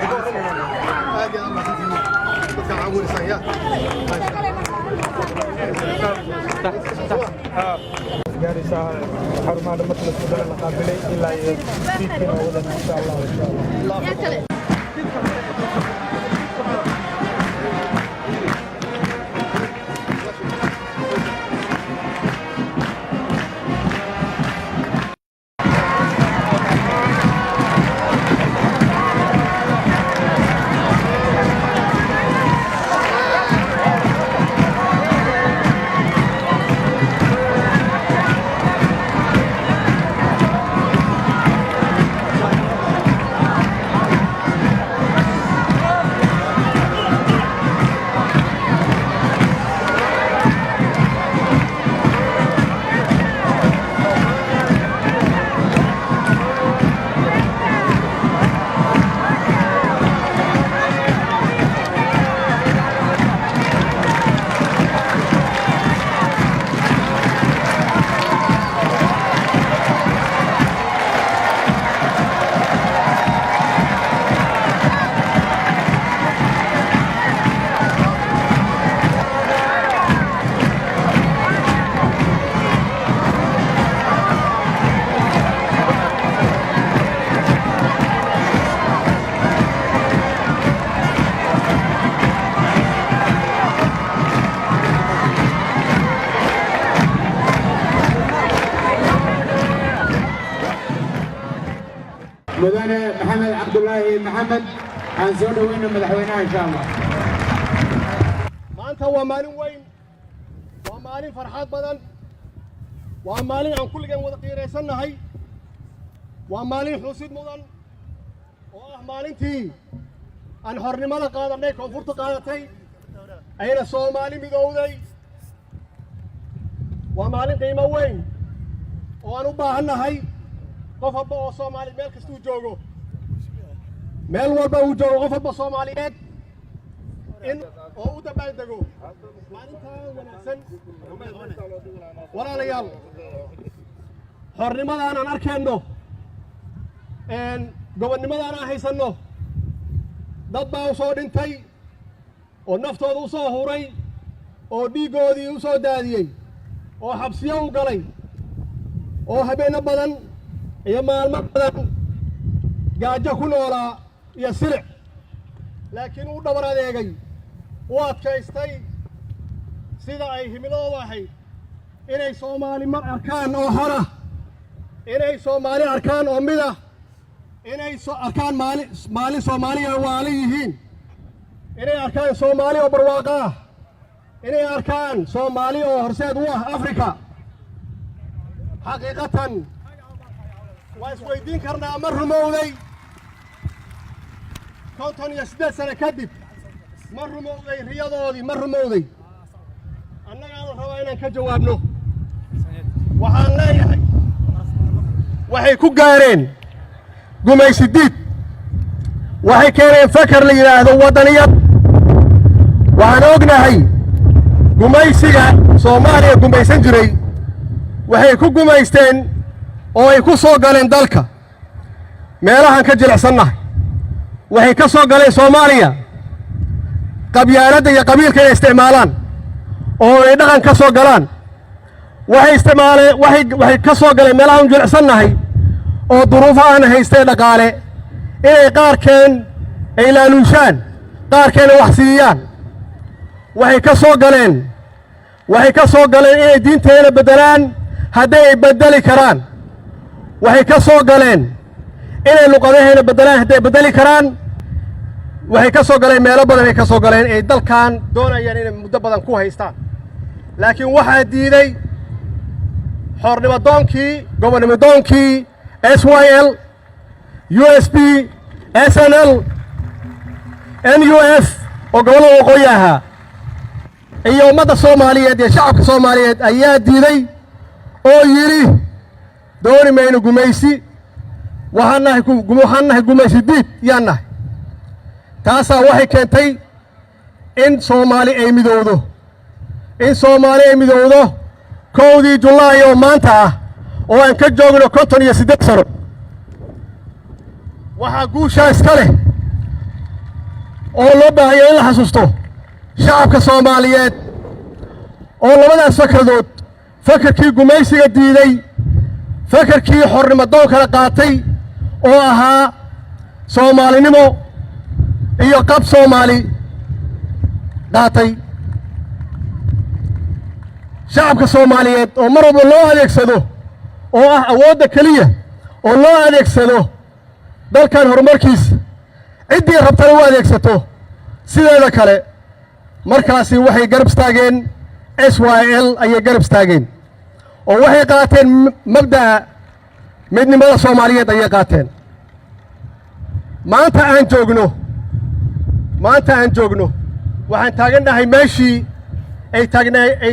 Aad iyo aad mahadsantihiin. Dadka caawinaysaa ya. Gaaraysaa xarumaha marka la soo la qaabilay ilaa iyo fiidkina wadan, insha Allah, insha Allah. Mudane Maxamed Cabdulaahi Maxamed, aan soo dhoweyno madaxweynaha, insha Allah. Maanta waa maalin weyn, waa maalin farxad badan, waa maalin aan kulligeen wada qiiraysannahay, waa maalin xusid mudan oo ah maalintii aan xornimada qaadannay, Koonfurta qaadatay, ayna Soomaali midowday. Waa maalin qiimo weyn oo aan u baahannahay qof walba oo Soomaali meel kastuu joogo, meel walba uu joogo, qof walba Soomaaliyeed in oo u dabaaldego maalintan wanaagsan. Walaalayaal, xornimadaan aan arkeenno, gobonnimadaan aan haysanno, dad baa u soo dhintay oo naftooda u soo huray oo dhiiggoodii u soo daadiyey oo xabsiyo u galay oo habeenno badan iyo maalmo badan gaajo ku noolaa iyo silic, laakiin uu dhabar adeegay, u adkaystay sida ay himiladoodu ahayd inay Soomaali mar arkaan oo xora, inay Soomaali arkaan oo mid ah, inay arkaan maali maalin Soomaaliya waali yihiin, inay arkaan Soomaali oo barwaaqo ah, inay arkaan Soomaali oo horseed u ah Afrika. Xaqiiqatan waa isweydiin karnaa: ma rumowday 58 sano kadib? Ma rumowday riyadoodii? Ma rumowday? Annagaa la rabaa inaan ka jawaabno. Waxaan leeyahay, waxay ku gaareen gumaysi diid, waxay keeneen fakar la yidhaahdo waddaniyad. Waxaan ognahay gumaysiga Soomaaliya gumaysan jiray waxay ku gumaysteen oo ay ku soo galeen dalka meelahaan ka jilicsannahay. Waxay ka soo galeen Soomaaliya qabyaaladda iyo qabiilka inay isticmaalaan oo ay dhaqan ka soo galaan. Waxay isticmaaleen, waxay ka soo galeen meelahaan jilicsannahay oo duruufo aan haystee dhaqaale, inay qaarkeen ay laaluushaan, qaarkeena wax siiyaan. Waxay ka soo galeen inay diinteena beddelaan hadday ay beddeli karaan. Waxay ka soo galeen inay luqadaheena beddelaan hadday beddeli karaan. Waxay ka soo galeen meelo badan ay ka soo galeen ay dalkan doonayaan inay muddo badan ku haystaan, laakiin waxaa diiday xornimadoonkii, gobonnimodoonkii SYL, USP, SNL, NUF oo gobollada waqooyi ahaa iyo ummadda Soomaaliyeed iyo shacabka Soomaaliyeed ayaa diiday oo yidhi: "Dooni mayno gumaysi, waxaan nahay gumaysi diid yaan nahay." Taasaa waxay keentay in Soomaali ay midowdo. In Soomaali ay midowdo 1dii Julaay oo maanta ah oo aan ka joogno 58 sano. Waxaa guushaa iska leh oo loo baahanya in la xasuusto shacabka Soomaaliyeed oo labadaas fakradood, fakarkii gumaysiga diiday, fakarkii xornimo doonkala qaatay oo ahaa Soomaalinimo iyo qab Soomaali qaatay. Shacabka Soomaaliyeed oo mar walba loo adeegsado, oo ah awoodda keliya oo loo adeegsado dalkan horumarkiisa, ciddii rabtana u adeegsato sideeda kale, markaasi waxay garab istaageen SYL ayay garab istaageen oo waxay qaateen mabda'a midnimada Soomaaliyeed ayay qaateen. Maanta aan joogno waxaan taagannahay meeshii ay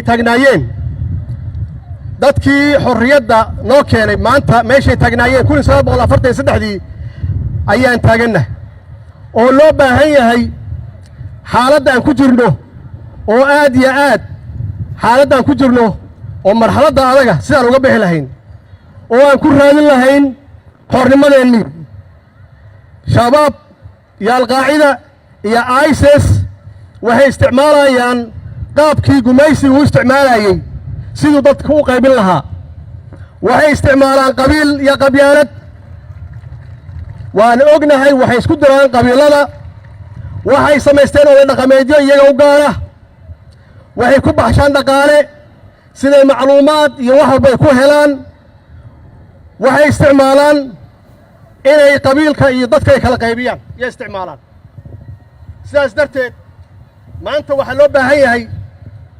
taagnaayeen dadkii xorriyadda noo keenay. Maanta meeshay taagnaayeen 1943dii ayaan taagannahay oo loo baahan yahay xaaladda aan ku jirno oo aad iyo aad xaaladda aan ku jirno oo marxaladda adaga sidaan uga bixi lahayn oo aan ku raadin lahayn xornimadeennii. Shabaab iyo Alqaacida iyo ISIS waxay isticmaalayaan qaabkii gumaysigu u isticmaalayey siduu dadka u qaybin lahaa. Waxay isticmaalaan qabiil iyo qabyaalad, waan ognahay. Waxay isku diraan qabiilada. Waxay samaysteen oday dhaqameedyo iyaga u gaara. Waxay ku baxshaan dhaqaale siday macluumaad iyo wax walba ay ku helaan. Waxay isticmaalaan inay qabiilka iyo dadka ay kala qaybiyaan iyo isticmaalaan. Sidaas darteed maanta waxaa loo baahan yahay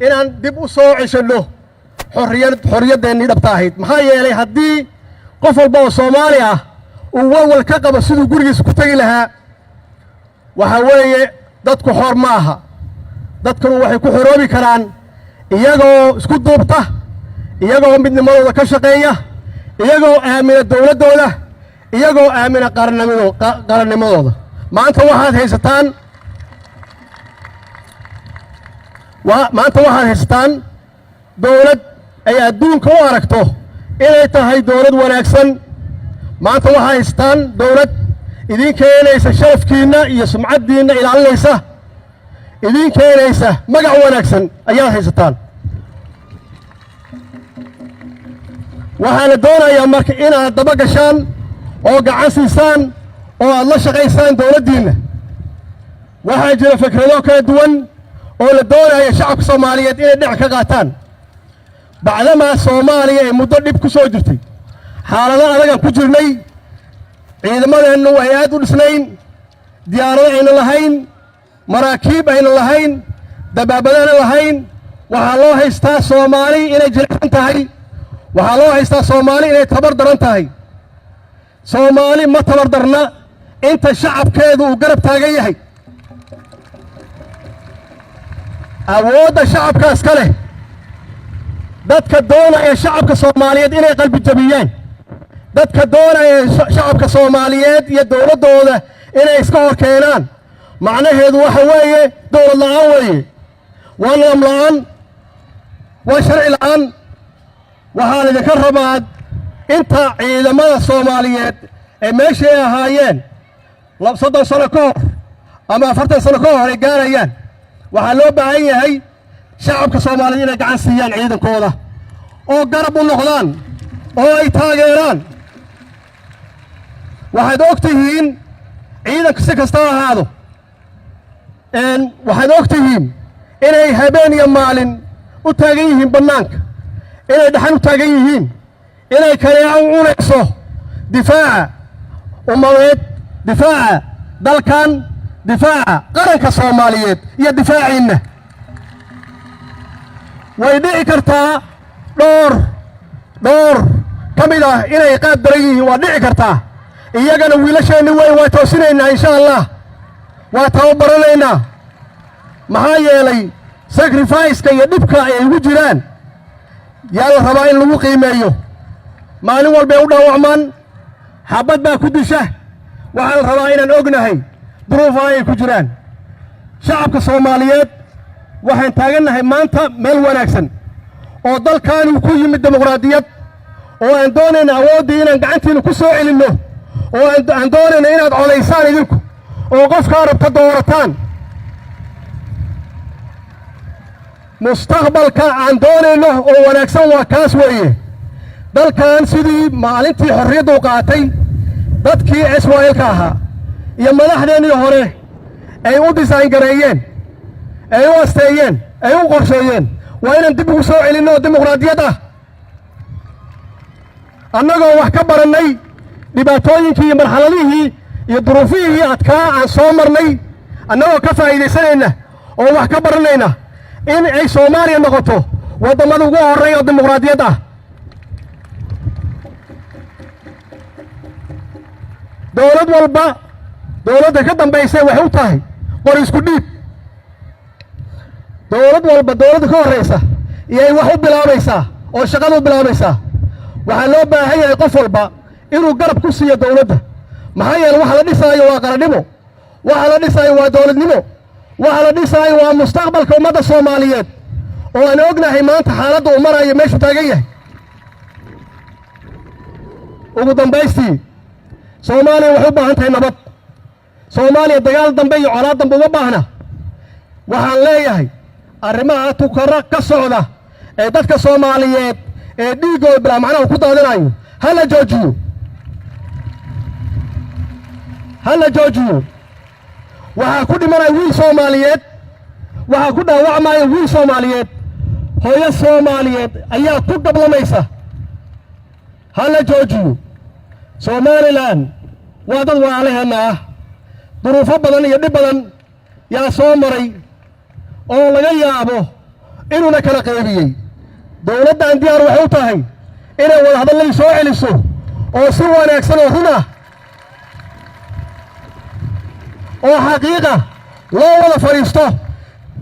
inaan dib u soo ceshanno xorriyaddeenii dhabta ahayd. Maxaa yeelay, haddii qof walba oo Soomaali ah uu walwal ka qabo siduu gurigiisa ku tegi lahaa, waxaa weeye dadku xor ma aha. Dadkanu waxay ku xoroobi karaan iyagoo isku duubta, iyagoo midnimadooda ka shaqeeya, iyagoo aamina dowladdooda, iyagoo aamina qarannimadooda. Maanta waxaad haysataan dowlad ay adduunka u aragto inay tahay dowlad wanaagsan. Maanta waxaad haysataan dowlad idiin keenaysa sharafkiinna iyo sumcaddiinna ilaalinaysa, idiin keenaysa magac wanaagsan ayaad haysataan. Waxaana doonayaa marka inaad daba gashaan oo gacan siisaan oo aad la shaqaysaan dowladdiinna. Waxaa jira fikrado kala duwan oo la doonaya shacabka Soomaaliyeed inay dhinac ka qaataan. Bacdamaa Soomaaliya ay muddo dhib ku soo jirtay, xaalado adagaan ku jirnay, ciidamadeennu ay aad u dhisnayn, diyaarado ayna lahayn, maraakiib ayna lahayn, dabaabadana lahayn, waxaa loo haystaa Soomaali inay jilicsan tahay. Waxaa loo haystaa Soomaali inay tabar daran tahay. Soomaali ma tabar darna inta shacabkeedu uu garab taagan yahay. Awoodda shacabkaas ka leh. Dadka doonaya shacabka Soomaaliyeed inay qalbi jabiyaan, dadka doonaya shacabka Soomaaliyeed iyo dowladdooda inay iska hor keenaan, macnaheedu waxa weeye dowlad la'aan weeye, waa nidaam la'aan, waa sharci la'aan. Waxaan idinka rabaa inta ciidamada Soomaaliyeed ee meeshay ahaayeen 30 sano ka hor ama 40 sano ka hor ay gaarayaan, waxaa loo baahan yahay shacabka Soomaaliyeed inay gacan siiyaan ciidankooda oo garab u noqdaan oo ay taageeraan. Waxaad og tihiin ciidanku si kasta ha ahaado, waxaad og tihiin inay habeen iyo maalin u taagan yihiin bannaanka, inay dhaxan u taagan yihiin, inay kaneeco u cunayso difaaca ummadeed, difaaca dalkan, difaaca qaranka Soomaaliyeed iyo difaaciinna. Way dhici kartaa dhowr ka mid ah inay qaab daran yihiin, waa dhici kartaa. Iyagana wiilasheenni weyn waa toosinaynaa, insha Allah, waa tababaranaynaa. Maxaa yeelay, sacrifice-ka iyo dhibka ay ugu jiraan yaa la rabaa in lagu qiimeeyo. Maalin walbay u dhaawacmaan, xabad baa ku disha. Waxaa la rabaa inaan ognahay duruufaha ay ku jiraan shacabka Soomaaliyeed. Waxaan taagannahay maanta meel wanaagsan oo dalkaanu ku yimid dimuqraadiyad, oo aan doonayna awooddii inaan gacantiina ku soo celinno, oo aan doonayna inaad codaysaan idinku oo qofkaa rabta doorataan. Mustaqbalka aan doonayno oo wanaagsan waa kaas weeye. Dalkan sidii maalintii xorriyaddu u qaatay dadkii SYL-ka ahaa iyo madaxdeennii hore ay u design gareeyeen, ay u asteeyeen, ay u qorsheeyeen, waa inaan dib ugu soo celinno oo dimuqraadiyad ah, annagoo wax ka barannay dhibaatooyinkii iyo marxaladihii iyo duruufihii adkaa aan soo marnay, annagoo ka faa'iidaysanayna oo wax ka baranayna in ay Soomaaliya noqoto waddamada ugu horreeya oo dimuqraadiyad ah. Dowlad walba dowladda ka dambaysa waxay u tahay qor isku dhiib. Dowlad walba dowladda ka horraysa iyay wax u bilaabaysaa oo shaqada u bilaabaysaa. Waxaa loo baahan yahay qof walba inuu garab ku siiyo dowladda, maxaa yeele waxa la dhisaayo waa qaranimo, waxa la dhisaayo waa dowladnimo, waxa la dhisaayo waa mustaqbalka ummadda Soomaaliyeed oo aan ognahay maanta xaaladda uu marayo, meeshuu taagan yahay. Ugu dambaystii, Soomaaliya waxay u baahan tahay nabad. Soomaaliya dagaal dambe iyo colaad dambe uma baahna. Waxaan leeyahay, arrimaha Tukara ka socda ee dadka Soomaaliyeed ee dhiiggooda bilaa macnaha ku daadinayo ha la joojiyo, ha la joojiyo. Waxaa ku dhimanaya wiil Soomaaliyeed, waxaa ku dhaawacmaya wiil Soomaaliyeed, hooyo Soomaaliyeed ayaa ku gablamaysa. Ha la joojiyo. Somaliland waa dad walaalaheenna ah. Duruufo badan iyo dhib badan yaa soo maray oo laga yaabo inuuna kala qaybiyey. Dowladdan diyaar waxay u tahay inay wadahadalladii soo celiso oo si wanaagsan oo run ah oo xaqiiqa loo wada fadhiisto.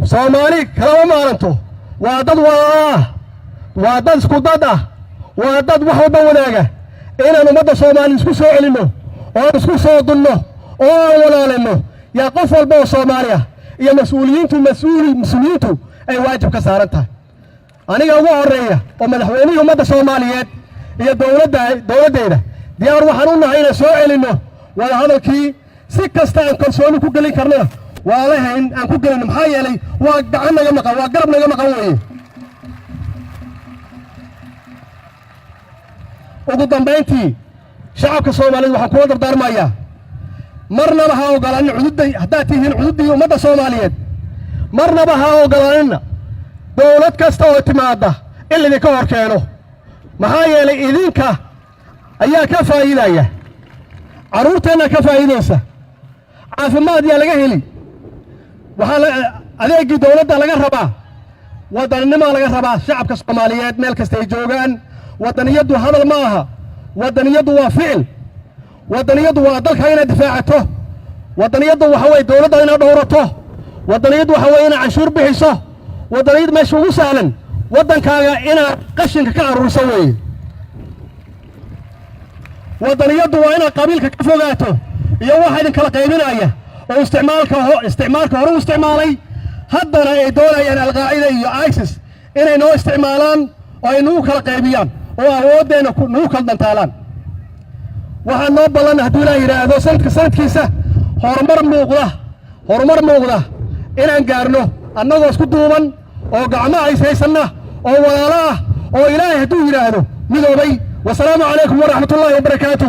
Soomaali kalama maaranto. Waa dad walaalo ah, waa dad isku dad ah, waa dad wax walba wadaaga. Inaan ummadda Soomaali isku soo celinno oo aan isku soo dunno oo aan walaalinno yaa qof walba oo Soomaali ah iyo mas-uuliyiintu mas-uuliyiintu ay waajib ka saaran tahay. Aniga ugu horreeya oo madaxweynihii ummadda Soomaaliyeed iyo dowladdeeda, diyaar waxaan u nahay inaan soo celinno wadahadalkii. Si kasta aan kalsooni ku gelin karnana waalahayn aan ku gelinno, maxaa yeelay waa gacan naga maqan, waa garab naga maqan weeye. Ugu dambayntii, shacabka Soomaaliyeed waxaan kula dardaarmayaa, marnaba ha ogolaanin cududday, haddaad tihiin cududdii ummadda Soomaaliyeed, marnaba ha ogolaaninna dowlad kasta oo timaadda in laydinka hor keeno, maxaa yeelay idinka ayaa ka faa'iidaya, carruurteenna ka faa'iidaysa. Caafimaad yaa laga heli, waxaa adeeggii dowladda laga rabaa, waddaninimaa laga rabaa. Shacabka Soomaaliyeed meel kasta ay joogaan, waddaniyaddu hadal ma aha, waddaniyaddu waa ficil. Waddaniyaddu waa dalka inaad difaacato. Waddaniyaddu waxa weye dowladda inaad dhowrato. Waddaniyaddu waxa weye inaad canshuur bixiso. Waddaniyad meesha ugu sahlan waddankaaga inaad qashinka ka aruuriso weeye. Waddaniyaddu waa inaad qabiilka ka fogaato iyo waxa idinkala qaybinaya oo isticmaalka hore u isticmaalay, haddana ay doonayaan Alqaacida iyo ISIS inay noo isticmaalaan oo ay nagu kala qaybiyaan oo awooddeenna nagu kala dhantaalaan. Waxaa noo ballan, hadduu Ilaah yidhaahdo, sanadka sanadkiisa horumar muuqda, horumar muuqda inaan gaarno, annagoo isku duuban oo gacmaha ishaysanna oo walaalo ah oo Ilaahay hadduu yidhaahdo midoobay. Wasalaamu calaykum waraxmatullaahi wabarakaatu.